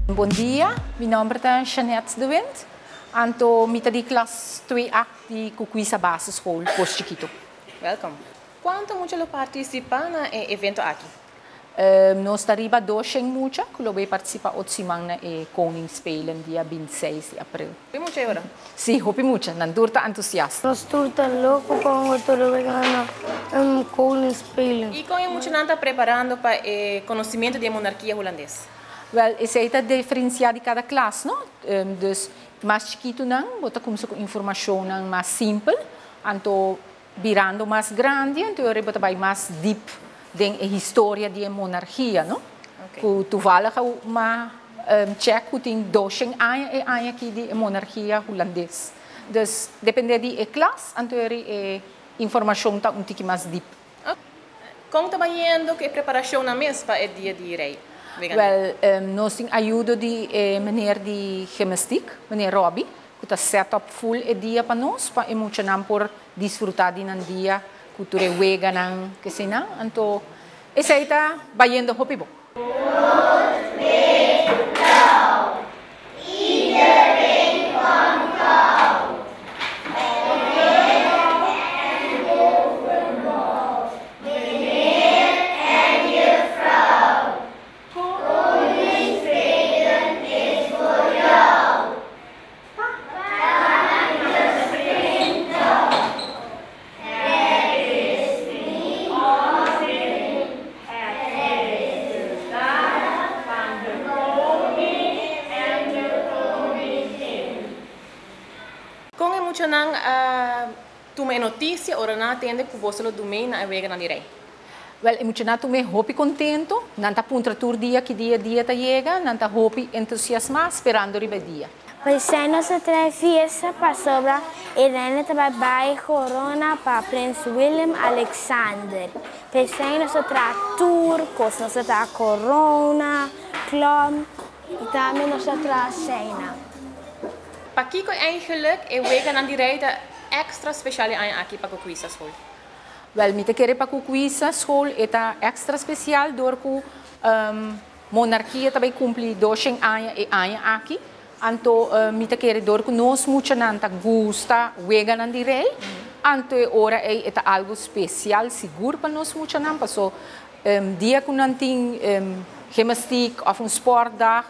Bon dia, mi nomber ta Jeanette de Wind. Anto mi ta di klas 2A di Kukwisa Basisschool Pos Chiquito. Welkom. Kuantu mucha lo partisipá na e evento aki? Nos ta riba 200 mucha ku lo bai partisipá otro siman na e Koningsspelen dia 26 di aprel. Hopi mucha e ora? Sí, hopi mucha. Nan tur ta entusiasta. Nos tur ta loko pa un otro lo bai gana Koningsspelen. I kon e muchanan ta preparando pa e konosementu di e monarkia hulandes? Wèl, esei ta diferensiá di kada klas, no? Dus, mas chikitunan bo ta kumsa ku informashonnan mas simpel, anto birando mas grandi, anto e ora bo ta bai mas dip den e historia di e monarkia, no? Ku toevallig m'a check ku tin 200 aña e aña aki di e monarkia hulandes. Dus depende di e klas, anto e ora e informashon ta un tiki mas dip. Kon ta bayendo ku e preparashonnan mes pa e dia di Rei? Wèl, nos tin ayudo di e meneer di gimnastiek, meneer Robbie, ku ta set up full e dia pa nos, pa e muchanan por disfrutá di nan dia ku tur e weganan, kesenan. Anto esei ta bayendo hopi bon. Rood, wit, blauw. Iedereen komt gauw. Onder en boven bouw. Meneer en juffrouw. Koningsspelen is voor jou. Pak je springtouw. Het is niet onzin. Het is de dag van de koning en de koningin. Kon e muchanan a tuma e notisia ora nan a tende ku boso lo dumei na e weganan di rei? Wèl, e muchanan a tum'é hopi kontentu. Nan ta puntra tur dia ki dia e dia ta yega. Nan ta hopi entusiasmá sperando riba e dia. P'esei nos a trae fiesta pasobra e reina ta bai bai corona pa Prins Willem Alexander. P'esei nos a traha tur cos, nos a traha corona, klom y tambe nos a traha cena. Pakiko eigenlijk e weganan di rei ta extra special e aña aki pa Kukwisa School? Wèl, mi ta kere pa Kukwisa School e ta extra special dor ku Monarkia ta bai kumpli 200 aña e aña aki, anto mi ta kere dor ku nos muchanan ta gusta weganan di rei, anto e ora ei e ta algu spesial sigur pa nos muchanan, paso dia ku nan tin gimnastiek òf un sportdag,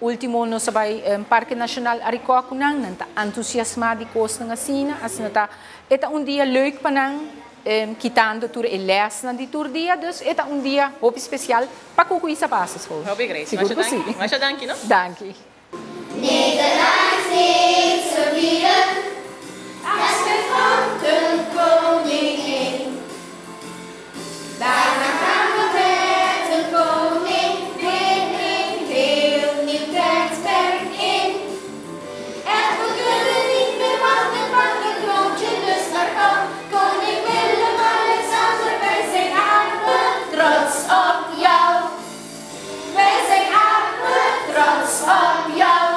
ultimo nos a bai Parke Nashonal Arikò ku nan, nan ta antusiasmá di kosnan asina, asina ta e ta un dia leuk pa nan. Kitando tur e lèsnan di tur dia, dus e ta un dia hopi spesial pa Kukuisa Basisschool. Hopi great. Sigur ku si. Masha danki, no? Danki. Nederland steeds te vieren, afscheid van de koningin. Daarna gaan we met de koning weer een heel nieuw tijdperk in. Echt, we kunnen niet meer wachten, pak een kroontje dus maar gauw. Koning Willem-Alexander, wij zijn apen trots op jou. Wij zijn apen trots op jou.